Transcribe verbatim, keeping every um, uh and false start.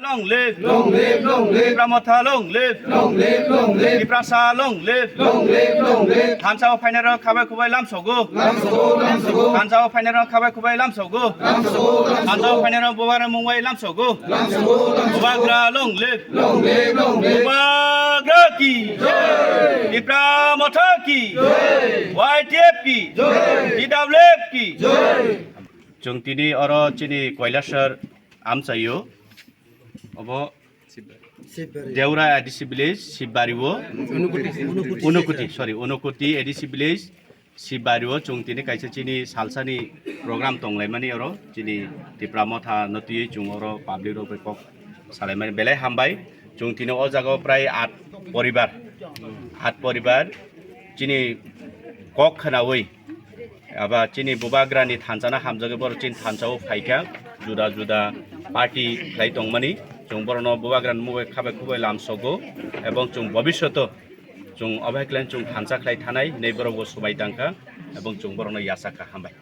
Long live! Long live, long live! Tipra Motha long live! Long live, long live! Tiprasa long live! Long live, long live! Thansa o phainai rok khabai khubai lamsogo. Lamsogo, lamsogo! Thansa o phainai rok khabai khubai lamsogo. Lamsogo, lamsogo! Thansa o phainai rok bubagra mungbai lamsogo. Lamsogo, lamsogo! Bubagra long live! Long live, long live! Bubagra ki jai! Tipra Motha ki jai! Y T F ki jai! T W F ki jai! Chwng tini oro chini Kailasor amchaio. Obo Deura A D C village, Sibari o. Unukuti, sorry, Unukuti A D C village, Sibari o. Chwng tini kaisa chini salsani program tonglaimani oro. Chini Tipra Motha no twiwi chwng oro public rok bai kok salaimani belai hambai. Chwng tini o jaga o prai at poribar, at poribar chini kok khwnawi aba chini bubagrani thansa no hamjagwi borok chini thansa o phaikha, juda juda party khlai tongmani. Chwng borokno bubagrani mungwi khabai khubai lamsogo ebong chwng bobishoto chwng obo hai khlai chwng thansa khlai thanai hinwi borok bo swbai tangkha ebong chwng borokno yachakha. Hambai.